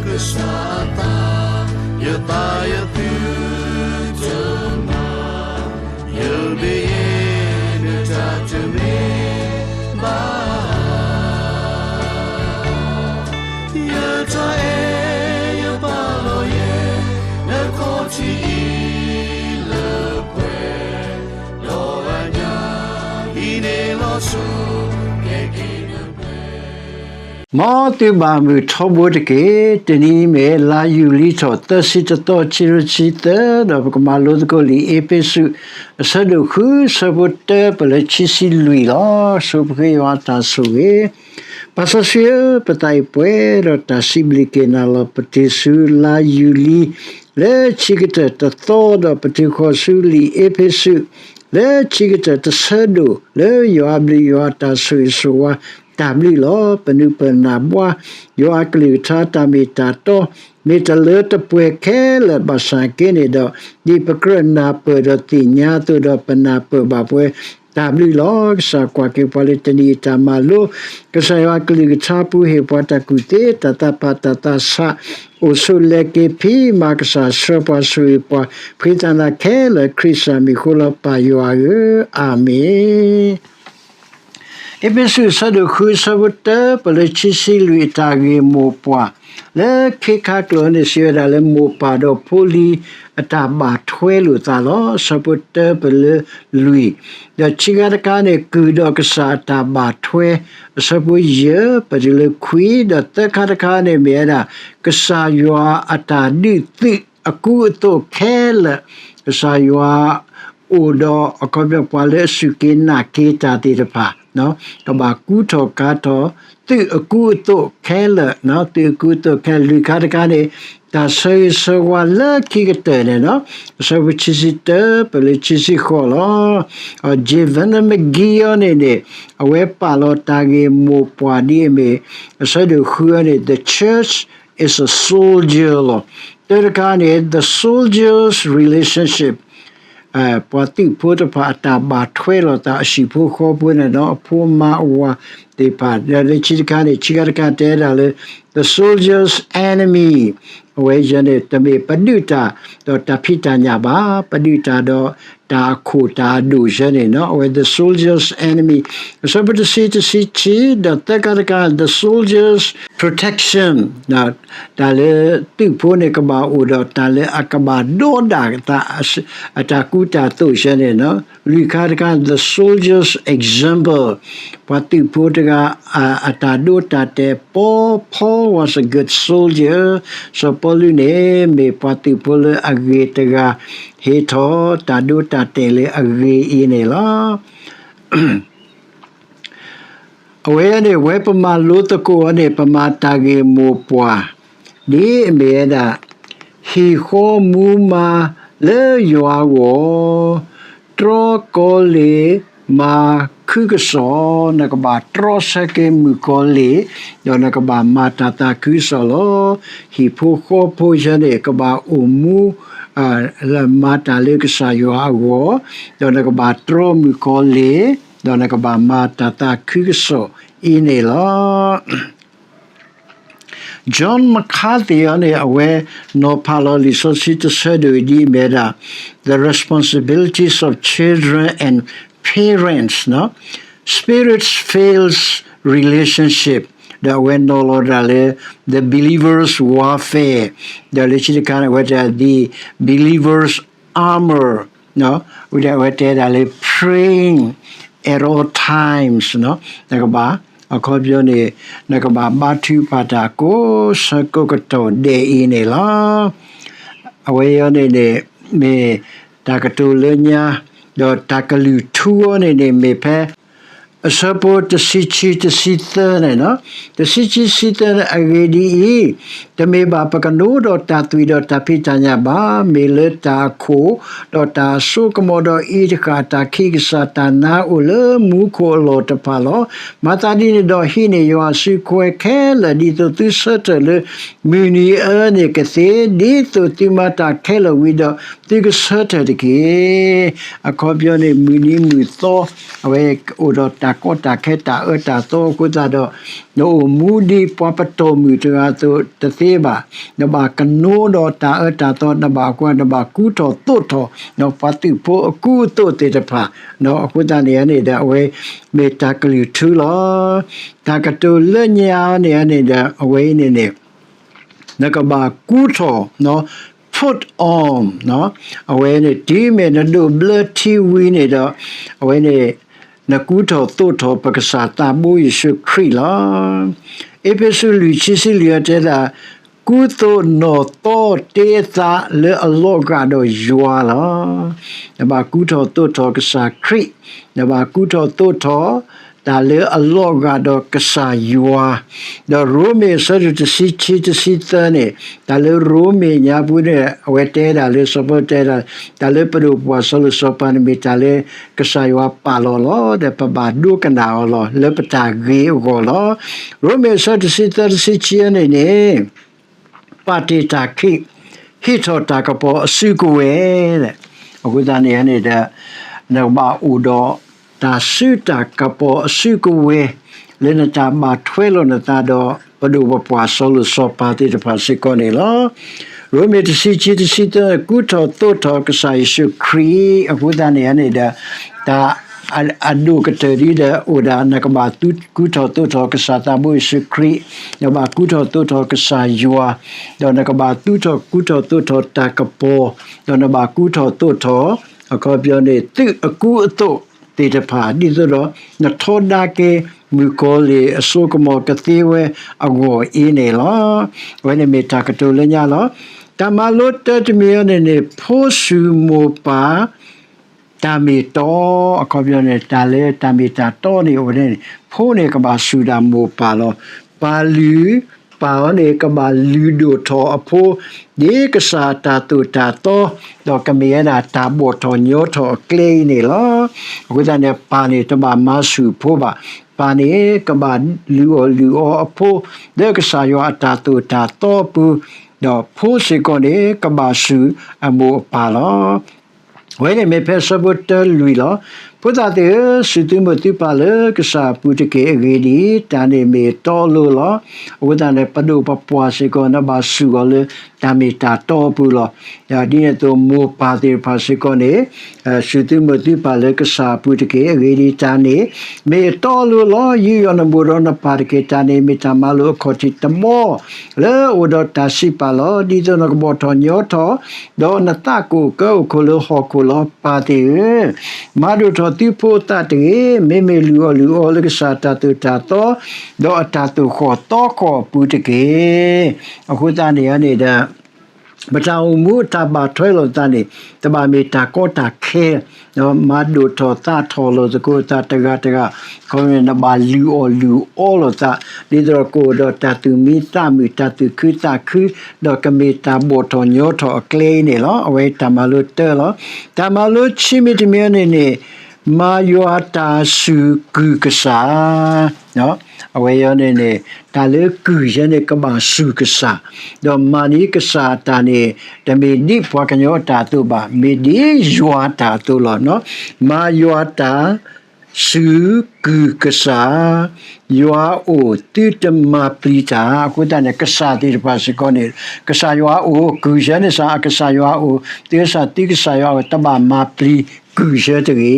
ကစၢ်အသး, ယသးယသုတမၤ, ယမ့ၢ်ယဲနတၢ်တမ့ၢ် ဘၣ်, ယတၢ်အဲၣ်ယပာ်လီၤယဲ နခီၣ်ထံးအံၤလၢပှဲၤ, ဒီးအညၣ်အံၤန့ၣ်လီၤဆီ ကဲက့ၤနပှဲၤ မ်သုဘၣ်မုာ်ထီဘိတက့ၢ်. တနံၤအံၤမ့ၢ်လါယူၤလံထီၣ်သၢဆံတသီ ခံကထိခံဆံသၢ, ဒီးပကမၤလိသကိးလံာ်အ့းဖ့းစူး အဆၢဒိၣ်ဃု ဆၢဖိတၢပၢၢ်လၢခံဆံလွံၢ်လီၤ. ဆိပဃ့ယွၤအတၢ်ဆိၣ်ဂ့ၤ. ပၢ်စီဆှံဧၢ, ပသးအံၤပှဲၤဒီးတၢ်စံးဘျုးက့ၤနၤလီၤ. ပတုၤဆူလါယူၤလံ လၢခံကတၢၢ်တသီ, ဒီးပတုၤဃီၤဆူလံာ်အ့းဖ့းစူး လၢခံကတၢၢ်တဆၢဒိၣ်, လၢယွၤအဘျုးယွၤအတၢ်ဆိၣ်ဂ့ၤဆိၣ်ဝါ တၢ်ဘျုးလီၤ. ပနုာ်ပၢၢ်နၢ်ဘှါ ယွၤအကလုၢ်ကထါတၢ်မ့ၢ်တၢ်တီ မ့ၢ်တလၢတပှဲၤခဲလၢာ်ဘၣ်ဆၣ်က့န့ၣ်ဒီး, ဒ်ပကြၢးနၢ်ပၢၢ်ဒီးသ့ၣ်ညါအသိးဒီး ပနၢ်ပၢၢ်ဘၣ်ပှဲၤတၢ်ဘျုးလီၤ. ကစၢ်ကွၢ်က့ၤပှၤလၢတနံၤအံၤတၢ်မၤလိ, ကစၢ်ယွၤအကလုၢ်ကထါပူၤဟ့ၣ်ပှၤတၢ်ကူၣ်သ့, တၢ်သးဖး, တၢ်သးဆး, အိၣ်ဆိးလဲၤက့ၤဖံးမၤကစၢ်ဆှၢပှၤဆိၣ်ဂ့ၤပှၤ ဖှံသးနၤခဲလၢာ် ခရံာ်စၢ်မံၤအဃိလီၤ ပၢ်ယွၤဧၢ, အၤမ့ၣ်. အ့းဖ့းစူး အဆၢဒိၣ်ဃု အဆၢဖိတၢပၢၢ်လၢခံဆံလွံၢ် အတၢ်ဂ့ၢ်မိၢ်ပှၢ်, လၢခံခါကျိၤန့ၣ် စံးဝဲဒၣ်လၢမိၢ်ပၢ်ဒီးဖိလံၤအတၢ်ဘၣ်ထွဲလိာ်သးလီၤ. အဆၢဖိတၢပၢၢ်လၢလွံၢ်, ဒီးခံခါတခါန့ၣ် ကုၢ်ဒီးကစၢ်အတၢ်ဘၣ်ထွဲ, အဆၢဖိယဲၢ်ပတုၤလၢခွံ, ဒီးသၢခါတခါန့ၣ်မ့ၢ်ဝဲဒၣ် ကစၢ်ယွၤအတၢ်ဒုးသုးအကူအသိးခဲလၢာ်, ကစၢ်ယွၤ အိၣ်ဒီးအခီပညီပှၤလၢအစူၢ်က့ၤနာ်က့ၤတၢ်သ့ၣ်တဖၣ် ကဘၣ်ကူထီၣ်ကၤထီၣ် သုးအကူအသိးခဲလၢာ်, သုးအကူအသိးခဲလၢာ် လွံၢ်ခါတခါန့ၣ် တၢ်ဆၢဂ့ၤဆၢဝါလၢခံကတၢၢ်န့ၣ်, အဆၢဖိခံဆံတၢပၢၢ်လၢခံဆံဃိးလီၤ. အ J Vernon McGee အံၤန့ၣ်န့ၣ် အဝဲပာ်လီၤတၢ်ဂ့ၢ်မိၢ်ပှၢ်ဒ်အမ့ၢ် အဆၢဒိၣ်ဃုန့ၣ် The Church is a Soldier လီၤ. တၢတခါန့ၣ် The Soldier's Relationship ပှၤသုးဖိတဖၣ်အတၢ်ဘၣ်ထွဲလိာ်သး အဟံၣ်ဖိဃီဖိန့ၣ်ဒီး အဖိအမါအဝၤသ့ၣ်တဖၣ်, ဒီးလၢခံတခါန့ၣ် ခံခါတခါတဲဒၣ်လၢ the soldier's enemy, အဝဲယဲန့ၣ် တမ့ၢ်ပဒုးတၢ်ဒီးတၢ်ဖံးတၢ်ညၣ်ဘၣ်, ပဒုးတၢ်ဒီးတၢ်အခိၣ်တၢ်အဒိၣ်ယဲန့ၣ် အဝဲ the soldier's enemy, အဆၢဖိတဆံ တဆံခံ, ဒီးသၢခါတခါ the soldier's protection, တၢ်လၢသုးဖိန့ၣ် ကဘၣ်အိၣ်ဒီးတၢ်လၢအကဘၣ်ဒီးဒၣ်သး အတၢ်ကူတၢ်သိးယဲန့ၣ်, လွံၢ်ခါတခါ the soldier's example, ပှၤသုးဖိတဂၤ အတၢ်ဒိတၢ်တဲာ်, Paul, Paul was a good soldier, စီၤပီလူးန့ၣ် မ့ၢ်ပှၤသုးဖိလၢအဂ့ၤတဂၤ, ဟ့ထီၣ်တၢ်ဒိတၢ်တဲာ်လၢအဂ့ၤအံၤန့ၣ်လီၤ. အဝဲန့ၣ် ဝဲပမၤလိသကိးအီၤန့ၣ် ပမၤတၢ်ဂ့ၢ်မိၢ်ပှၢ် ဒ်အမ့ၢ်ဝဲဒၣ် ဟံၣ်ဃီမူမၤလၢယွၤအဂီၢ်, တြီကီလ့ၣ်မၤခုကစီၣ်, နကဘၣ်တြီဆၢက့ၤမုၣ်ကီၤလ့ၣ်, ဒီးနကဘၣ်မၤတၢ်သးခုကစီၣ်လီၤ. ဟံၣ်ဖိဃီဖိယဲန့ၣ် ကဘၣ်အိၣ်မူ မၤတၢ်လၢကစၢ်ယွၤအဂီၢ်, ဒီးနကဘၣ်တြီမုၣ်ကီၤလ့ၣ်, ဒီးနကဘၣ်မၤတၢ်သးခုကစီၣ်အံၤန့ၣ်လီၤ. John MacArthur အံၤန့ၣ် အဝဲနီၤဖးလီၤလံာ်စီဆှံတဆၢဒိၣ်အံၤဒ်အမ့ၢ်ဝဲဒၣ် The Responsibilities of Children and Parents, Spirit-Filled Relationship, ဒီးအဝဲနီၤလီၤဒၣ်လၢ The Believer's Warfare, ဒီးလၢခံတခါန့ၣ် အဝဲတဲ The Believer's Armor, ဝံၤဒီးအဝဲတဲဒၣ်လၢ Praying at all times, နကဘၣ် အခီပညီန့ၣ် နကဘၣ်ဘါထုကဖၣ်တၢ်ကိးဆၢကိးကတီၢ်ဒဲးအံၤန့ၣ်လီၤ. အဝဲအံၤန့ၣ်န့ၣ် မ့ၢ်တၢ်ကတိၤလၢညါ, ဒီးတၢ်ကလုၢ်ထူအံၤန့ၣ်န့ၣ် မ့ၢ်ဖဲ အဆၢဖိတဆံခံ တဆံသၢန့ၣ်, တဆံခံ တဆံသၢန့ၣ် အဂ့ၢ်ဒ်အံၤ, တမ့ၢ်ဘၣ်ပကနိဒီးတၢ်သွံၣ်ဒီးတၢ်ဖံးတၢ်ညၣ်ဘၣ်, မ့ၢ်လၢတၢ်အခိၣ်, ဒီးတၢ်အစိကမီၤဒီးအံၤတဃၣ် တၢ်ခံကစၢ်တၢ်နါအိၣ်လၢမူခိၣ်အလီၢ်တဖၣ်လီၤ. မၤသးဒ်န့ၣ်ဒီး ဟံးန့ၢ်ယွၤအစုခွဲးခဲလၢာ် ဒ်သိးသုဆၢထၢၣ်လၢ မုၢ်နံၤအံၤန့ၣ်ကသ့, ဒ်သိးသုမၤတၢ်ခဲလၢာ်ဝံၤဒီး သုကဆၢထၢၣ်တက့ၢ်. အခီပညီန့ၣ် မုၢ်နံၤမုၢ်သီ အဝဲအိၣ်ဒီး နဘၣ်တၢ်ကီတၢ်ခဲတၢ်အၢတၢ်သီအဃိသတးဒီး, နအိၣ်မူဒ်ပှၤပတီၢ်မုၢ်တဂၤအသိးတသ့ဘၣ်. နဘၣ်ကနိဒီးတၢ်အၢတၢ်သီ, နဘၣ်ကွၢ်, နဘၣ်ကူထီၣ်သိးထီၣ် ပှၤသုးဖိအကူအသိးသ့ၣ်တဖၣ်, အဃိသတးန့ၣ်န့ၣ်ဒီး အဝဲမ့ၢ်တၢ်ကလုၢ်ထူလီၤ. တၢ်ကတိၤလၢညါန့ၣ်န့ၣ်ဒီး အဝဲအံၤန့ၣ်န့ၣ် နကဘၣ်ကူထီၣ် put on အဝဲန့ၣ် တုၤမ့ၢ်နဒိးဘျၢထံဝံၤန့ၣ်ဒီး အဝဲန့ၣ် နကူထီၣ်သိးထီၣ်ပကစၢ်သးဘိယ့ၣ်ၡူးခရံာ်လီၤ. အ့းဖ့းစူးလွံၢ်ဆံဆံလွံၢ်အံၤတဲဒၣ်, ကူသိးနီၢ်သီတ့အသးလၢအလီၤဂာ်ဒီးယွၤလီၤ. နဘၣ်ကူထီၣ်သိးထီၣ်ကစၢ်ခရံာ်, နဘၣ်ကူထီၣ်သိးထီၣ် တၢ်လၢအလီၤဂာ်ဒီးကစၢ်ယွၤ, ဒီးရိမ့ၤအဆၢဒိၣ်တဆံခံတဆံသၢန့ၣ်, တၢ်လၢရိမ့ၤညါပူၤန့ၣ် အဝဲတဲဒၣ်လၢစီၤပီလူးတဲဒၣ်, တၢ်လၢပဒိၣ်ပပှၢ်စီၤလိၤစီၤပၤန့ၣ်မ့ၢ်တၢ်လၢကစၢ်ယွၤပာ်လီၤလီၤ. ဒီးပဘၣ်ဒိကနၣ်အီၤလီၤ လၢပတၢ်ဂ့ၤအဂီၢ်လီၤ. ရိမ့ၤအဆၢတဆံသၢတဆံခံန့ၣ်န့ၣ် ပာ်တ့ၢ်တၢ်ခံး, ဟ့ၣ်ထီၣ်တၢ်ကပီၤအစုကဝဲၤ, အဃိသတးန့ၣ်န့ၣ်ဒီး နကဘၣ်အိၣ်ဒီးတၢ်စုတၢ်ကပီၤအစုကဝဲၤ လၢနတၢ်ဘၣ်ထွဲလိာ်နသးဒီး ပဒိၣ်ပပှၢ်စီၤလိၤစီၤပၤသ့ၣ်တဖၣ်စ့ၢ်ကီးန့ၣ်လီၤ. ရိမ့ၤတဆံခံတဆံသၢ ကူထီၣ်သိးထီၣ်ကစၢ်ယ့ၣ်ၡူးခရံာ် အဃိသတးန့ၣ်န့ၣ်ဒီး တၢ် အဒိၣ်ကတၢၢ်ဒ်ဒီးအိၣ်ဒၣ် နကဘၣ်ကူထီၣ်သိးထီၣ်ကစၢ်သးဘိယ့ၣ်ၡူးခရံာ်, နဘၣ်ကူထီၣ်သိးထီၣ်ကစၢ်ယွၤ, ဒီးနကဘၣ်ကူထီၣ်သိးထီၣ်တၢ်ကပီၤ, ဒီးနဘၣ်ကူထီၣ်သိးထီၣ် အခီပညီန့ၣ် သုးအကူအသိးသ့ၣ်တဖၣ် ဒ်သိးဒီး နထီဒါက့ၤ မုၣ်ကီၤလံၢ်အစိကမီၤကသ့ဝဲအဂီၢ်အံၤန့ၣ်လီၤ. အဝဲန့ၣ်မ့ၢ်တၢ်ကတိၤလၢညါလီၤ. တၢ်မၤလိတၢတမံၤအံၤန့ၣ်န့ၣ် ဖိဆူၣ်မိၢ်ပၢ် တၢ်မ့ၢ်တီ, အခီပညီန့ၣ် တၢ်လၢတၢ်မ့ၢ်တၢ်တီန့ၣ် အဝဲန့ၣ် ဖိန့ၣ်ကဘၣ်ဆူၣ်ဒၣ်မိၢ်ပၢ်လီၤ. ပၢ်လုၢ်, ပၢ်အံၤန့ၣ် ကဘၣ်လုၢ်ဒိၣ်ထီၣ်အဖိ ဒ်ကစၢ်အတၢ်သိၣ်တၢ်သီ, ဒီးကမ့ၢ်ဝဲဒၣ်တၢ်ဘီၣ်ထီၣ်ညီထီၣ်အကျဲအံၤန့ၣ်လီၤ. အဃိသတးန့ၣ် ပၢ်န့ၣ်တဘၣ်မၤဆူၣ်ဖိဘၣ်. ပၢ်န့ၣ် ကဘၣ်လုၢ်အီၣ်လုၢ်အီအဖိ လၢကစၢ်ယွၤအတၢ်သိၣ်တၢ်သီအပူၤ, ဒီးဖိစ့ၢ်ကီးန့ၣ် ကဘၣ်ဆူၣ်အမိၢ်အပၢ်လီၤ. အဝဲန့ၣ်မ့ၢ်ဖဲအဆၢဖိတၢလွံၢ်လီၤ. ဖိသၣ်သ့ၣ်ဧၢ, စူၣ်သုးမိၢ်သုးပၢ်လၢကစၢ်အပူၤတက့ၢ်. အဂ့ၢ်ဒ်အံၤ, တၢ်န့ၣ်မ့ၢ်တီအလိၤလီၤ. အဃိသတးန့ၣ် ပဒိၣ်ပပှၢ်စ့ၢ်ကီး နဘၣ်ဆူၣ်အီၤလၢတၢ်မ့ၢ်တၢ်တီအပူၤလီၤ. ဒ်န့ၣ်အသိး မိၢ်ပၢ်သ့ၣ်တဖၣ်စ့ၢ်ကီးန့ၣ် စူၣ်သုးမိၢ်သုးပၢ်လၢကစၢ်အပူၤတက့ၢ်. အဂ့ၢ်ဒ်အံၤ, တၢ်န့ၣ်မ့ၢ်တီအလိၤလီၤ. ယူးယီၣ်နမိၢ်ဒီးနပၢ်တက့ၢ်. တၢ်န့ၣ်မ့ၢ်တၢ်မၤလိာ်အခီၣ်ထံးတဘီ လၢအအိၣ်ဒီးတၢ်စံးပာ်လီၤ. ဒ်သိးနကဘီၣ်ထီၣ်ညီထီၣ်, ဒီးနသးကအိၣ်ကၢအိၣ်ခိၣ်လၢဟီၣ်ခိၣ်လီၤ. ပၢ်သ့ၣ်ဧၢ, မၤဒိၣ်ထီၣ်သုဖိအသးတဂ့ၤ. မ့မ့ၢ်လုၢ်အီၣ်လုၢ်အီလၢကစၢ်အတၢ်သိၣ်တၢ်သီ, ဒီးအတၢ်သိၣ်ဃီၣ်သီဃီၣ်အပူၤတက့ၢ်. အဃိသတးန့ၣ်န့ၣ်ဒီး ပတၢ်အိၣ်မူအတၢ်ဘၣ်ထွဲလိာ်သးန့ၣ် တဘၣ်မ့ၢ်တၢ်ကီတၢ်ခဲ, မၤဒိၣ်ထီၣ်သးထီၣ်လိာ်သကိးသးတဂၤတဂၤ, ခီန့ၣ် နဘၣ်လုၢ်အီၣ်လုၢ်အီလိာ်သး, ဒ်သိးကအိၣ်ဒီးတၢ်သူၣ်မံသးမုာ် တၢ်သူၣ်ခုသးခု, ဒီးကမ့ၢ်တၢ်ဘီၣ်ထီၣ်ညီထီၣ်အကျဲအံၤန့ၣ်လီၤ. အဝဲတၢ်မၤလိတၢလီၤ. တၢ်မၤလိဆံမံၤတမံၤန့ၣ်န့ၣ် မၤယွၤတၢ်စူၢ်ကုၢ်ကစၢ် အဝဲအံၤန့ၣ်န့ၣ် တၢ်လၢကုၢ်ယဲန့ၣ် ကဘၣ်စူၢ်ကစၢ်, ဒီးမၤန့ၢ်ကစၢ်အတၢ်န့ၣ် တမ့ၢ်ဒ်ပှၤကညီအတၢ်အသိးဘၣ်, မ့ၢ်ဒ်ယွၤအတၢ်အသိးလီၤ. မၤယွၤတၢ် စူၢ်ကုၢ်ကစၢ်, ယွၤအိၣ်သုတမၤပျံၤတၢ်. အဃိသတးန့ၣ် ကစၢ်သ့ၣ်တဖၣ်စ့ၢ်ကီးန့ၣ် ကစၢ်ယွၤအိၣ်, ကုၢ်ယဲန့ၣ်စ့ၢ် အကစၢ်ယွၤအိၣ်, သုကစၢ် သုကစၢ်ယွၤအိၣ်, တဘၣ်မၤပျံၤကုၢ်ယဲတဂ့ၤ.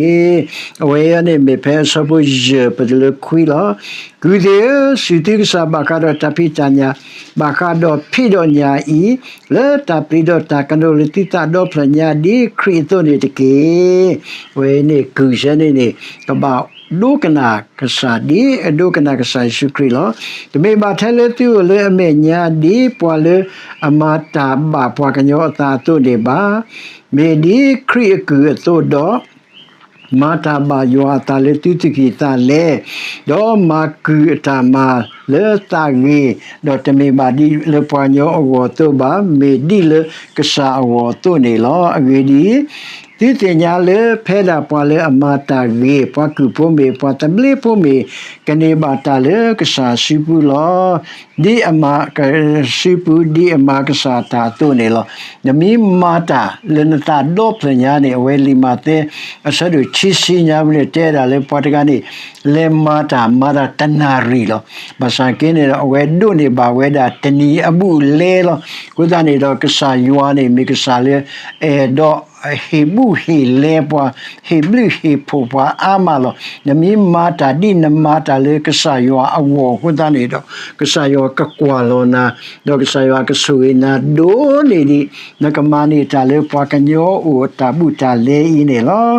အဝဲအံၤန့ၣ်မ့ၢ်ဖဲအဆၢဖိယဲၢ်ပတုၤလၢခွံလီၤ. ကုၢ်သ့ၣ်ဧၢ, စူၢ်သုကစၢ်ဘၣ်ဃးဒီးတၢ်ဖံးတၢ်ညၣ်, ဘၣ်ဃးဒီးဖံးဒီးညၣ်အံၤ, လၢတၢ်ပျံၤဒီးတၢ်ကနိးလၢသုသးဒီဖျၢၣ်ညါဒ်ခရံာ်အသိးန့ၣ်တက့ၢ်. အဝဲန့ၣ်ကုၢ်ယဲန့ၣ်န့ၣ် ကဘၣ်ဒိကနၣ်ကစၢ်ဒ်အဒိကနၣ်ကစၢ်ယ့ၣ်ၡူးခရံာ်လီၤ. တမ့ၢ်ဘၣ်ထဲလၢသုအိၣ်လၢအမဲာ်ညါဒ်ပှၤလၢအမၤတၢ်ဘၣ်ပှၤကညီအသးအသိးန့ၣ်ဘၣ်. မ့ၢ်ဒ်ခရံာ်အကုၢ်အသိးဒီး မၤတၢ်ဘၣ်ယွၤအသးလၢသုသူၣ်ကံၢ်သးလဲ, ဒီးမၤကုၢ်အတၢ်မၤလၢသးဂ့ၤ, ဒီးတမ့ၢ်ဘၣ်ဒ်လၢပှၤကညီအဂီၢ်အသိးဘၣ်, မ့ၢ်ဒ်လၢကစၢ်အဂီၢ်အသိးန့ၣ်လီၤ. အဂ့ၢ်ဒ်အံၤ, သုသ့ၣ်ညါလၢဖဲဒၣ်ပှၤလၢအမၤတၢ်ဂ့ၤ, ပှၤကုၢ်ဖိမ့ၢ်, ပှၤသဘျ့ဖိမ့ၢ်, ကန့ၢ်ဘၣ်တၢ်လၢကစၢ်စုပူၤလီၤ. ဒ်အမၤ, စုပူၤ, ဒ်အမၤကစၢ်တၢ်အသိးန့ၣ်လီၤ. နမ့ၢ်မၤတၢ်လၢနသးဒီဖျၢၣ်ညါန့ၣ်, အဝဲလံာ်မးသဲ အဆၢဒိၣ်ခံဆံညါပူၤန့ၣ် တဲဒၣ်လၢပှၤတဂၤန့ၣ် လဲၤမၤတၢ်, မၤတၢ်တနၣ်ရံၣ်လီၤ. ဘၣ်ဆၣ်က့န့ၣ်ဒီး အဝဲဒိးန့ၢ်ဘၣ်ဝဲဒၣ်တနံၤအဘူးအလဲလီၤ. အဃိသတးန့ၣ်ဒီး ကစၢ်ယွၤန့ၣ် မ့ၢ်ကစၢ်လၢ အဲၣ်ဒိး ဟ့ၣ်ဘူးဟ့ၣ်လဲပှၤ, ဟ့ၣ်ဘျုးဟ့ၣ်ဖှိၣ်ပှၤအါမးလီၤ. နမ့ၢ်မၤတၢ်ဒ်နမၤတၢ်လၢကစၢ်ယွၤအဂီၢ်အဃိသတးန့ၣ်ဒီး ကစၢ်ယွၤကကွၢ်လီၤနၤ, ဒီးကစၢ်ယွၤကဆိၣ်ဂ့ၤနၤဒိၣ်န့ၢ်ဒံး နကမၤန့ၢ်တၢ်လၢပှၤကညီအအိၣ်အတၢ်ဘူးတၢ်လဲအံၤန့ၣ်လီၤ.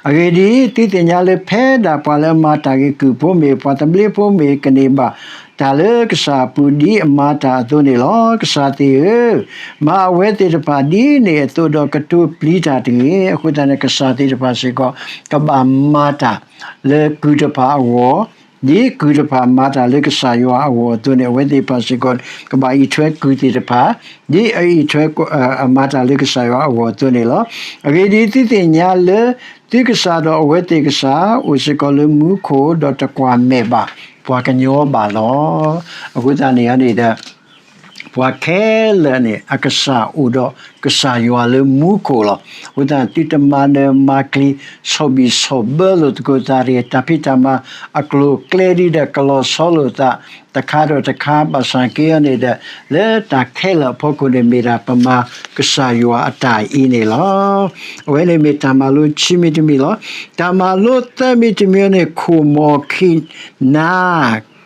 အဂ့ၢ်ဒ်အံၤ, သုသ့ၣ်ညါလၢဖဲဒၣ်ပှၤလၢအမၤတၢ်ဂ့ၤ, ကုၢ်ဖိမ့ၢ်, ပှၤသဘျ့ဖိမ့ၢ်, ကန့ၢ်ဘၣ်တၢ်လၢကစၢ်အပူၤ ဒ်အမၤတၢ်အသိးန့ၣ်လီၤ. ကစၢ်သ့ၣ်ဧၢ, မၤအဝဲသ့ၣ်တဖၣ်ဒ်န့ၣ်အသိးဒီး ကတိၤပျံၤတၢ်တဂ့ၤ. အဃိသတးန့ၣ် ကစၢ်သ့ၣ်တဖၣ်စ့ၢ်ကီး ကဘၣ်မၤတၢ်လၢကုၢ်တဖၣ်အဂီၢ်, ဒ်ကုၢ်တဖၣ်မၤတၢ်လၢကစၢ်ယွၤအဂီၢ်အသိးန့ၣ် အဝဲသ့ၣ်တဖၣ်စ့ၢ်ကီး ကဘၣ်အံးထွဲကုၢ်သ့ၣ်တဖၣ် ဒ်အအံးထွဲ အမၤတၢ်လၢကစၢ်ယွၤအဂီၢ်အသိးန့ၣ်လီၤ. အဂ့ၢ်ဒ်အံၤ, သုသ့ၣ်ညါလၢ သုကစၢ်ဒီးအဝဲသ့ၣ်ကစၢ် အိၣ်စ့ၢ်ကီးလၢမူခိၣ်, ဒီးတကွၢ်မဲာ်ဘၣ်ပှၤကညီဘၣ်လီၤ. အဃိသတးန့ၣ်န့ၣ်ဒီး ပှၤခဲလၢာ်န့ၣ် အကစၢ်အိၣ်ဒီးကစၢ်ယွၤလၢမူခိၣ်လီၤ. အဃိသတး သုတမၤနၢၤမၤကျံၤ ဆီၣ်ဘံၣ်ဆီၣ်ဘၢလိာ်သကိးသးတဂ့ၤ, တၢ်ဖံးတၢ်မၤအကျိၤအကျဲဒ်ဒီး ကလီၤဆီလိာ်သးတခါဒီးတခါ ဘၣ်ဆၣ်က့အံၤန့ၣ်ဒီး လၢတၢ်ခဲလၢာ်အဖီခိၣ်န့ၣ် မ့ၢ်ဒၣ်ပမၤကစၢ်ယွၤအတၢ်အံၤန့ၣ်လီၤ. အဝဲန့ၣ်မ့ၢ်တၢ်မၤလိခံမံၤတမံၤလီၤ. တၢ်မၤလိသၢမံၤတမံၤန့ၣ် ခိၣ်မီၤခံးနါ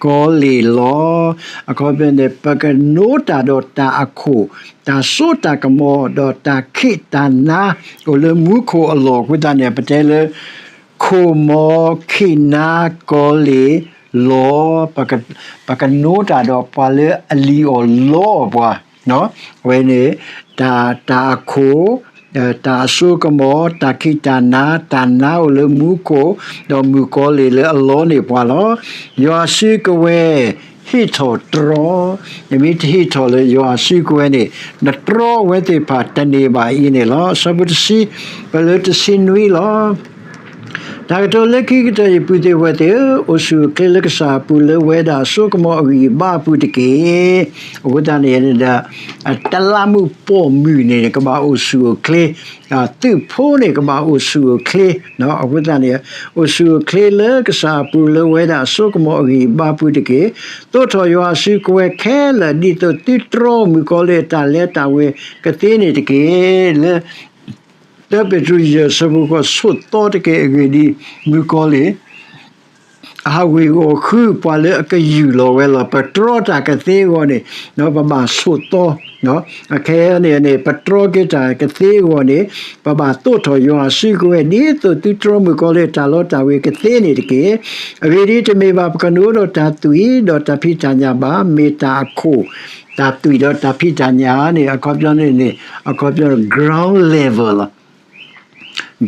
ကီၤလ့ၤလီၤ. အခီပညီန့ၣ် ပကနိတၢ်ဒီးတၢ်အခိၣ်, တၢ်စိတၢ်ကမီၤ ဒီးတၢ်ခံးတၢ်နါ အိၣ်လၢမူခိၣ်အလီၢ်အဃိသတးန့ၣ် ပတဲလၢ ခိၣ်မီၤခံးနါကီၤလ့ၤလီၤ. ပကနိတၢ်ဒီးပှၤလၢအလံၣ်အီၣ်လီအီၣ်ပှၤ အဝဲန့ၣ် တၢ်, တၢ်အခိၣ်, တၢ်အစိကမီၤ, တၢ်ခံးတၢ်နါ, တၢ်နါအိၣ်လၢမူခိၣ်, ဒီးမုၣ်ကီၤလ့ၤလၢအလီန့ၢ်ပှၤလီၤ. ယွၤစုကဝဲၤဟ့ၣ်ထီၣ်တြီ, နမ့ၢ်တဟ့ၣ်ထီၣ်လၢယွၤစုကဝဲၤန့ၣ် နတြီအဝဲသ့ၣ်တဖၣ်တန့ၢ်ဘၣ်အံၤန့ၣ်လီၤ. အဆၢဖိတဆံ, ပလၢတဆံနွံလီၤ. တၢ်ကတိၤလၢခံကတၢၢ် ယပုၢ်သ့ၣ်ဝဲၢ်သ့ၣ်ဧၢ, အိၣ်ဆူၣ်အိၣ်ချ့လၢကစၢ်အပူၤ လၢဝဲဒၣ်အစိကမီၤအဂံၢ်အဘါအပူၤတက့ၢ်. အဃိသတးန့ၣ်ဒီး တလးမုၣ်ပိာ်မုၣ်န့ၣ် ကဘၣ်အိၣ်ဆူၣ်အိၣ်ချ့, သုးဖိန့ၣ် ကဘၣ်အိၣ်ဆူၣ်အိၣ်ချ့, အဃိသတးန့ၣ် အိၣ်ဆူၣ်အိၣ်ချ့လၢကစၢ်အပူၤ လၢဝဲဒၣ်အစိကမီၤအဂံၢ်အဘါအပူၤတက့ၢ်. သိးထီၣ်ယွၤအစုကဝဲၤခဲလၢာ် ဒ်သိးသုတြီမုၣ်ကီၤလ့ၤအတၢ်လဲၤတၢ်ဝ့ၤကသ့န့ၣ်တက့ၢ်. လၢ တၢပ့းတရူးယဲၢ်ဆၢဖိဃိး ဆိးသီတက့ၢ်. အဂ့ၢ်ဒ်အံၤ, မုၣ်ကီၤလ့ၤ အဟးဝ့ၤဂီၤဃုပှၤလၢအကယူၢ်လီၤဝဲလီၤ. ပတြီတၢ်ကသ့အဂီၢ်န့ၣ် ပဘၣ်ဆိးသီ, အခဲအံၤန့ၣ်န့ၣ် ပတြီက့ၤတၢ်ကသ့အဂီၢ်န့ၣ် ပဘၣ်သိးထီၣ်ယွၤအစုကဝဲၤ ဒ်သိးသုတြီမုၣ်ကီၤလ့ၤအတၢ်လီတၢ်ဝ့ၤကသ့န့ၣ်တက့ၢ်. အဂ့ၢ်ဒ်အံၤ, တမ့ၢ်ဘၣ်ပကနိဒီးတၢ်သွံၣ်ဒီးတၢ်ဖံးတၢ်ညၣ်ဘၣ်, မ့ၢ်တၢ်အခိၣ်, တၢ်သွံၣ်ဒီးတၢ်ဖံးတၢ်ညၣ်န့ၣ် အခီပညီန့ၣ်န့ၣ် အခီပညီ ground level လီၤ.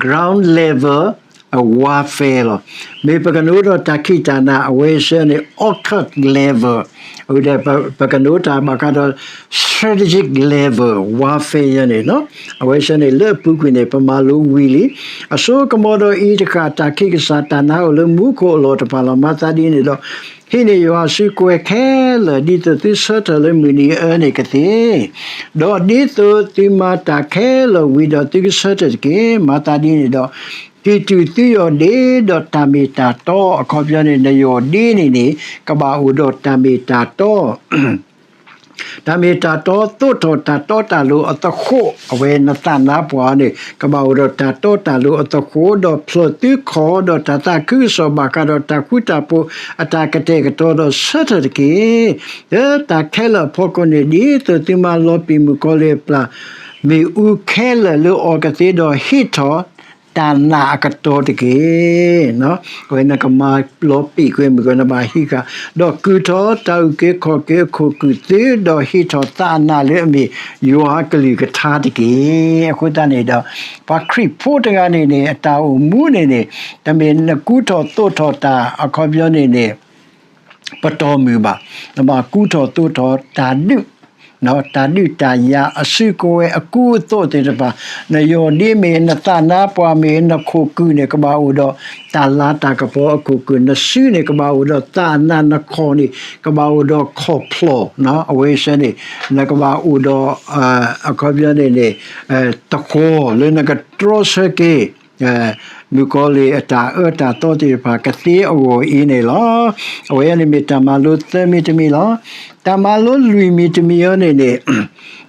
Ground level warfare လီၤ. မ့ၢ်ပကနိဒီးတၢ်ခံးတၢ်နါ အဝဲဆၢန့ၣ် occult level, ပကနိတၢ်ဘၣ်ဃးဒီး strategic level warfare ယဲန့ၣ်, အဝဲဆၢန့ၣ် လၢအပူၤကွံာ်န့ၣ် ပမၤလိဝံၤလံ. အစိကမီၤဒီးအံၤတဃၣ် တၢ်ခံးကစၢ်တၢ်နါအိၣ်လၢမူခိၣ်အလီၢ်တဖၣ်လီၤ. မၤသးဒ်န့ၣ်ဒီး ဟံးန့ၢ်ယွၤအစုကဝဲၤခဲလၢာ် ဒ်သိးသုဆၢထၢၣ်လၢမုၢ်နံၤအအၢန့ၣ်ကသ့, ဒီးဒ်သိးသုမၤတၢ်ခဲလၢာ်ဝံၤဒီး သုကဆၢထၢၣ်တက့ၢ်. မၤသးဒ်န့ၣ်ဒီး ဟံးတုၤသုယီၢ်ဒ့ဒီးတၢ်မ့ၢ်တၢ်တီ, အခီပညီန့ၣ် နယီၢ်ဒ့န့ၣ်န့ၣ် ကဘၣ်အိၣ်ဒီးတၢ်မ့ၢ်တၢ်တီ တၢ်မ့ၢ်တၢ်တီ သိးထီၣ်တၢ်တီတၢ်လိၤအသဃိး, အဝဲနသးနါပှၢ်န့ၣ် ကဘၣ်အိၣ်ဒီးတၢ်တီတၢ်လိၤအသဃိး, ဒီးဖျၢၣ်သုခီၣ် ဒီးတၢ်သးခုကစီၣ်ဘၣ်ဃးဒီးတၢ်ဃူတၢ်ဖိးအတၢ်ကတဲာ်ကတီၤဒီးဆၢထၢၣ်တက့ၢ်. လၢတၢ်ခဲလၢာ်အဖီခိၣ်န့ၣ် ဒ်သိးသုမၤလီၤပံာ်မုၣ်ကီၤလ့ၢ်အပျၢ် မ့ၣ်အူခဲလၢာ်လၢအီၤကသ့ဒီးဟ့ၣ်ထီၣ် တၢ်နာ်အကတီၤတက့ၢ်. အဝဲနကမၤလီၤပံာ်ကွံာ်မုၣ်ကီၤ နဘၣ်ဟံးဃာ်, ဒီးကုာ်ထီၣ်တၢ်အုၣ်က့ၤခီၣ်က့ၤအခိၣ်ကုာ်သု, ဒီးဟ့ၣ်ထီၣ်သးအနးလၢအမ့ၢ်ယွၤအကလုၢ်ကထါတက့ၢ်. အဃိသတးန့ၣ်ဒီး ပှၤခရံာ်ဖိတဂၤန့ၣ်န့ၣ် အတၢ်အိၣ်မူန့ၣ်န့ၣ် တမ့ၢ်နကူထီၣ်သိးထီၣ်တၢ် အခီပညီန့ၣ်န့ၣ် ပတီၢ်မုၢ်ဘၣ်, နဘၣ်ကူထီၣ်သိးထီၣ်တၢ်ဒုး တၢ်ဒုးတၢ်ယၤအစုကဝဲၤအကူအသိးသ့ၣ်တဖၣ်, နယီၢ်ဒ့မ့ၢ်ဂ့ၤ နသးနါပှၢ်မ့ၢ်ဂ့ၤ နခိၣ်ကုၢ်န့ၣ် ကဘၣ်အိၣ်ဒီးတၢ်လၤတၢ်ကပီၤအခိၣ်ကုၢ်, နစုန့ၣ် ကဘၣ်အိၣ်ဒီးသးနါ, နခီၣ်န့ၣ် ကဘၣ်အိၣ်ဒီးခီၣ်ဖျီၣ်, အဝဲစ့ၢ်န့ၣ် နကဘၣ်အိၣ်ဒီး အခီပညီန့ၣ်န့ၣ် တဃီၤလၢနကတြီဆၢက့ၤ မုၣ်ကီၤလံၢ်အတၢ်အၢတၢ်သီသ့ၣ်တဖၣ်ကသ့အဂီၢ်အံၤန့ၣ်လီၤ. အဝဲန့ၣ်မ့ၢ်တၢ်မၤလိသၢမံၤတမံၤလီၤ. တၢ်မၤလိလွံၢ်မံၤတမံၤအံၤန့ၣ်န့ၣ်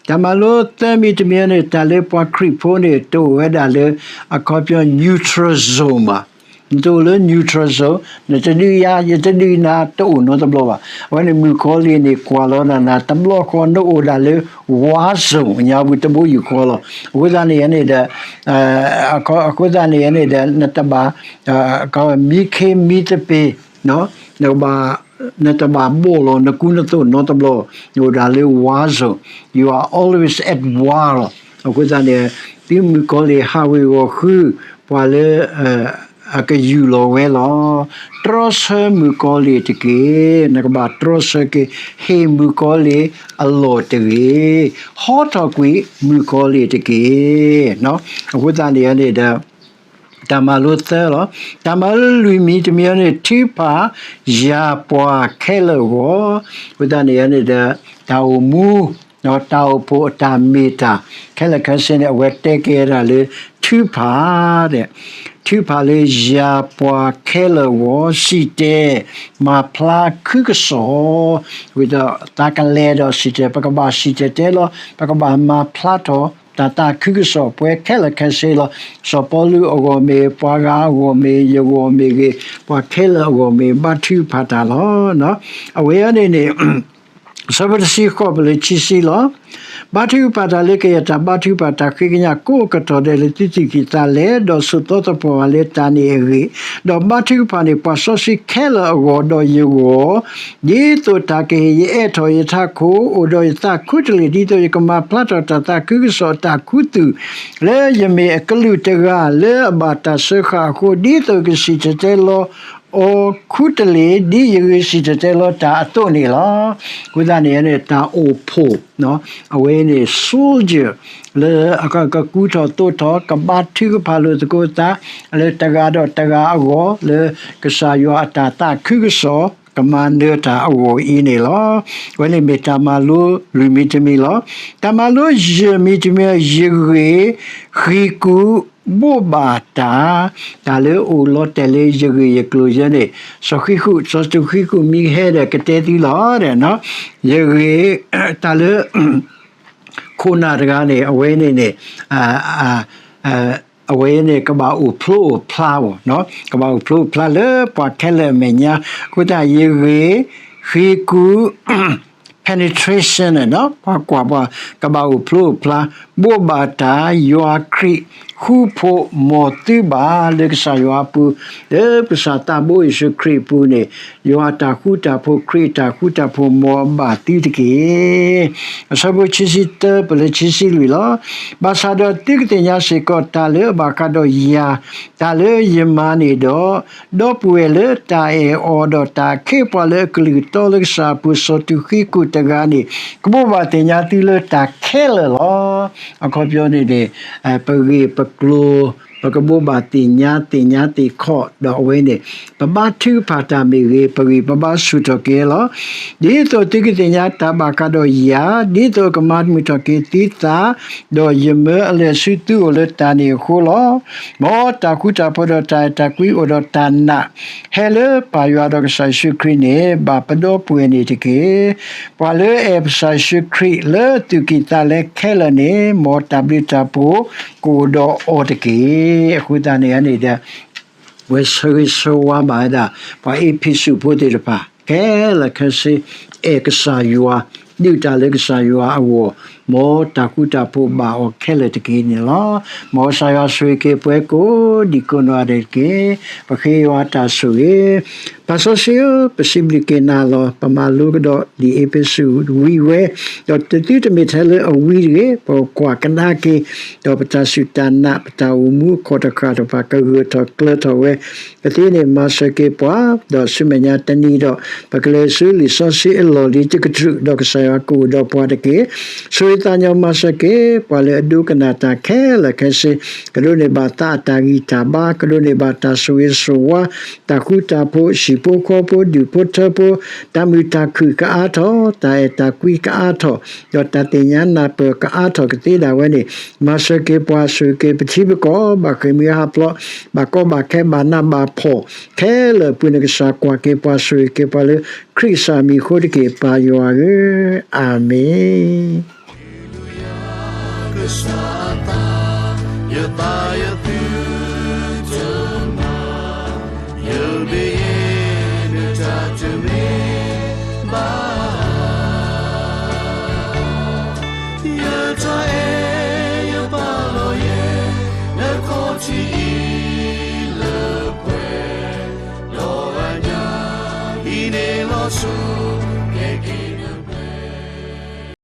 တၢ်မၤလိသၢမံၤတမံၤအံၤန့ၣ် တၢ်လၢပှၤခရံာ်ဖိန့ၣ် တအိၣ်ဝဲဒၣ်လၢ အခီပညီ neutral zone ဘၣ်. နတအိၣ်လၢ neutral zone, နတဒုးယၤ ယတဒုးနၤ တအိၣ်နီတဘျီဘၣ်. အဝဲန့ၣ်မုၣ်ကီၤလံၢ်န့ၣ် ကွၢ်လီၤနၤ တဘျီဃီနအိၣ်ဒၣ်လၢ war zone ညါပူၤတဘိယူၢ်ဃီလီၤ. အဃိသတးန့ၣ်န့ၣ်ဒီး အဃိသတးန့ၣ်န့ၣ်ဒီး နတဘၣ် မံခ့မံသပ့ၤ, နကဘၣ် နတဘၣ်ဘီၣ်လီၤနကူနသိးနီတဘျီ, နအိၣ်ဒၣ်လၢ war zone, you are always at war လီၤ. အဃိသတးန့ၣ် သုမုၣ်ကီၤလံၢ်ဟးဝ့ၤဂီၤဃု ပှၤလၢ အကယူၢ်လီၤဝဲလီၤ. တြီဆၢမုၣ်ကီၤလံၢ်တက့ၢ်. နကဘၣ်တြီဆၢက့ၤ ဟ့ၣ်မုၣ်ကီၤလံၢ်အလီၢ်တဂ့ၤ. ဟီထီၣ်ကွံာ်မုၣ်ကီၤလံၢ်တက့ၢ်. အဃိသတးန့ၣ်န့ၣ်ဒီး တၢ်မၤလိသၢလီၤ. တၢ်မၤလိလွံၢ်မံၤတမံၤအံၤန့ၣ် ထုကဖၣ်ယၤပှၤခဲလၢာ်အဂီၢ်, အဃိသတးန့ၣ်န့ၣ်ဒီး တၢ်အိၣ်မူ တၢ်အိၣ်ဖှိၣ်အတၢ်မ့ၢ်တၢ် ခဲလၢာ်ခဲဆ့န့ၣ် အဝဲတဲကဲဒၣ်လၢ ထုကဖၣ် ထုကဖၣ်လၢယၤပှၤခဲလၢာ်အဂီၢ် စံၣ်တဲၤမၤဖျါခုကစီၣ်, ဝံၤဒီးသးကလဲၤဒီးစံၣ်တဲၤ ပကဘၣ်စံၣ်တဲၤတဲလီၤ ပကဘၣ်မၤဖျါထီၣ် တၢ်သးခုကစီၣ် ပှၤခဲလၢာ်ခဲဆ့လီၤ. စီၤပီလူးအဂီၢ်မ့ၢ် ပှၤဂၤအဂီၢ်မ့ၢ် ယဂီၢ်မ့ၢ်ဂ့ၤ ပှၤခဲလၢာ်အဂီၢ်မ့ၢ် ဘါထုကဖၣ်တၢ်လီၤ. အဝဲအံၤန့ၣ်န့ၣ် အဆၢဖိတဆံဃိးပလၢခံဆံလီၤ. ဘါထုကဖၣ်တၢ်လၢကယဲၢ်တၢ်ဘါထုကဖၣ်တၢ်ဃ့ကညးကိးကတီၢ်ဒဲးလၢသုသူၣ်ကံၢ်သးလဲ, ဒီးဆိးသီသပှၢ်ဘၣ်လၢတၢ်န့ၣ်အဂ့ၢ်, ဒီးဘါထုကဖၣ်န့ၢ် ပှၤစီဆှံခဲလၢာ်အဂီၢ်, ဒီးယဂီၢ်, ဒ်သိးတၢ်ကဟ့ၣ်ယအဲၣ်ထီၣ်ယထးခိၣ် အိၣ်ဒီးယသးခူတလ့ၢ်, ဒ်သိးယကမၤဖျါထီၣ်တၢ်သးခုကစီၣ်အတၢ်ခူသူၣ် လၢယမ့ၢ်အကလုာ်တဂၤလၢအဘၣ်တၢ်စၢဃာ်အဃိ, ဒ်သိးကစံၣ်တဲၤတဲလီၤအီၤခူတလ့ၢ် ဒ်ယဂ့ၤစံၣ်တဲၤတဲလီၤတၢ်အသိးန့ၣ်လီၤ. အဃိသတးန့ၣ်န့ၣ် တၢ်အိၣ်ဖှိၣ် အဝဲန့ၣ် soldier လၢအကကူထီၣ်သိးထီၣ် ကဘါထုကဖၣ်လိာ်သကိးသး လၢတဂၤဒီးတဂၤအဂီၢ် လၢကစၢ်ယွၤအတၢ်သးခုကစီၣ် ကမၤနၢၤတၢ်အဂီၢ်အံၤန့ၣ်လီၤ. အဝဲန့ၣ်မ့ၢ်တၢ်မၤလိလွံၢ်မံၤတမံၤလီၤ. တၢ်မၤလိယဲၢ်မံၤတမံၤ ယဂ့ၢ် ဃ့ၢ်ကူၣ်ဘိးဘၣ်တၢ်, တၢ်လၢအိၣ်လီၤတဲာ်လၢယဂ့ၢ်ယကျိၤယဲန့ၣ် စီၤဃံဃုာ် စီၤစတူၤဃံဃုာ်မ့ၢ်ဟဲဒီးကတဲသုလီၤ. ယဂ့ၢ် တၢ်လၢ ခိၣ်နၢ်တဂၤန့ၣ် အဝဲန့ၣ်န့ၣ် အဝဲန့ၣ်ကဘၣ်အိၣ်ဖျိအိၣ်ဖျါဘၣ်, ကဘၣ်အိၣ်ဖျိအိၣ်ဖျါလၢပှၤခဲလၢာ်အမဲာ်ညါ, အဃိသတးယဂ့ၢ် ဃ့ၢ်ကူၣ် penetration န့ၣ် ပှၤကွၢ်ပှၤ ကဘၣ်အိၣ်ဖျိအိၣ်ဖျါ ဘိးဘၣ်တၢ် ယွၤခရံာ်ဃူဖိးမိၢ်သုဘၣ်လၢကစၢ်ယွၤအပူၤ, လၢကစၢ်သးဘိယ့ၣ်ၡူးခရံာ်အပူၤန့ၣ် ယွၤအတၢ်ဃူတၢ်ဖိး ခရံာ်အတၢ်ဃူတၢ်ဖိးမိၢ်ဘၣ်သုတက့ၢ်. အဆၢဖိခံဆံတၢပလၢခံဆံလွံၢ်လီၤ. ဘၣ်ဆၣ်ဒီးသုကသ့ၣ်ညါစ့ၢ်ကီးတၢ်လၢအဘၣ်ဃးဒီးယၤ, တၢ်လၢယမၤန့ၣ်ဒီး ဒီပုၢ်ဝဲၢ်လၢတၢ်အဲၣ်အီၤဒီးတၢ်အခ့အပှၤလၢအကလုၢ်တီလၢကစၢ်အပူၤ စီၤစတူၤဃံဃုာ်တဂၤန့ၣ် ကဘိးဘၣ်သ့ၣ်ညါသုလၢတၢ်ခဲလၢာ်လီၤ. အခီပညီန့ၣ်န့ၣ် ပဂ့ၢ်ပကျိၤ ပကဘိးဘၣ်သ့ၣ်ညါ သ့ၣ်ညါသ့ၣ်ခီၣ် ဒီးအဝဲန့ၣ် ပဘါထုကဖၣ်တၢ်မ့ၢ်ဂ့ၤ ပဂံၢ်ပဘါဆူၣ်ထီၣ်က့ၤလီၤ. ဒ်သိးသုကသ့ၣ်ညါတၢ်ဘၣ်ဃးဒီးယၤ, ဒ်သိးကမၤမုာ်ထီၣ်က့ၤသုသး, ဒီးယမၢအလဲၤဆူသုအိၣ်လၢတၢ်န့ၣ်အဃိလီၤ. မ်တၢ်ဃူတၢ်ဖိးဒီးတၢ်အဲၣ်တၢ်ကွံအိၣ်ဒီးတၢ်နာ် ဟဲလၢပၢ်ယွၤဒီးကစၢ်ယ့ၣ်ၡူးခရံာ်န့ၣ် ဘၣ်ပဒီပုၢ်ဝဲၢ်န့ၣ်တက့ၢ်. ပှၤလၢအအဲၣ်ကစၢ်ယ့ၣ်ၡူးခရံာ်လၢသူၣ်ကံၢ်သးလဲခဲလၢာ်န့ၣ် မ်တၢ်ဘျုးတၢ်ဖှိၣ်ကအိၣ်ဒီးအီၤတက့ၢ်. အဃိသတးန့ၣ်န့ၣ်ဒီး ဝဲဆၢဂ့ၤဆၢဝါဘၣ်ဝဲဒၣ် ပှၤအ့းဖ့းစူးဖိသ့ၣ်တဖၣ် ခဲလၢာ်ခဲဆ့ အဲၣ်ကစၢ်ယွၤ, ဒုးတၢ်လၢကစၢ်ယွၤအဂီၢ်, မ်တၢ်ဃူတၢ်ဖိးဘၣ်အီၤခဲလၢာ်တက့ၢ်န့ၣ်လီၤ. မ်ကစၢ်ယွၤဆိၣ်ဂ့ၤက့ၤပှၤကိးဒံးကိးနီၢ်ဂၤဒဲးတက့ၢ်. ပဃ့ယွၤတၢ်ဆိၣ်ဂ့ၤ ပၢ်စီဆှံဧၢ, ပစံးဘျုးက့ၤနၤလီၤ. ပမၤလိကဒီးလံာ်အ့းဖ့းစူးဝံၤဝဲ, ဒီးတသုတမ့ၢ်ထဲလၢအဝံၤတဂ့ၤ, ပကကွၢ်ကဒါက့ၤ, ဒီးပတၢ်စူၢ်တၢ်နာ် ပတၢ်အိၣ်မူအခီၣ်တဃၣ်တဖၣ် ကဂၢၢ်ထီၣ်ကျၢၤထီၣ်ဝဲ, ကသ့န့ၣ်မၤစၢၤက့ၤပှၤ, ဒီးဆူမဲာ်ညါတနံၤဒီး ပကလဲၤဆူလံာ်စီဆှံအလီၢ်လံၤတကတြူၢ်, ဒီးကစၢ် ကစၢ်ယွၤကအိၣ်ဒီးပှၤတက့ၢ်. ဆိၣ်ဂ့ၤသးညီမၤစၢၤက့ၤ ပှၤလၢအဒိကနၣ်တၢ်ခဲလၢာ်ခဲဆ့, ကဒိးန့ၢ်ဘၣ်သးအတၢ်ဂံၢ်တၢ်ဘါ, ကဒိးန့ၢ်ဘၣ်တၢ်ဆိၣ်ဂ့ၤဆိၣ်ဝါ, တၢ်ဃူတၢ်ဖိး, ဟံၣ်ဖိဃီဖိ, ဒူၣ်ဖိထၢဖိ, တၢ်မုာ်တၢ်ခုၣ်ကအါထီၣ်, တၢ်အဲၣ်တၢ်ကွံကအါထီၣ်, ဒီးတၢ်သ့ၣ်ညါနၢ်ပၢၢ်ကအါထီၣ်ကသ့ဒၣ်ဝဲန့ၣ်, မၤစၢၤက့ၤပှၤ ဆိၣ်ဂ့ၤက့ၤပထံပကီၢ်, ဘၣ်ဃ့ၢ်မှံဟးဖျိး, ဘၣ်ကီဘၣ်ခဲ ဘၣ်နးဘၣ်ဖှီၣ်, ခဲလၢာ်ပူၤန့ၣ် ကစၢ်ကွၢ်က့ၤပှၤ ဆိၣ်ဂ့ၤက့ၤပှၤလၢ ခရံာ်ကစၢ်မံၤအဃိတက့ၢ် ပၢ်ယွၤဧၢ, အၤမ့ၣ်.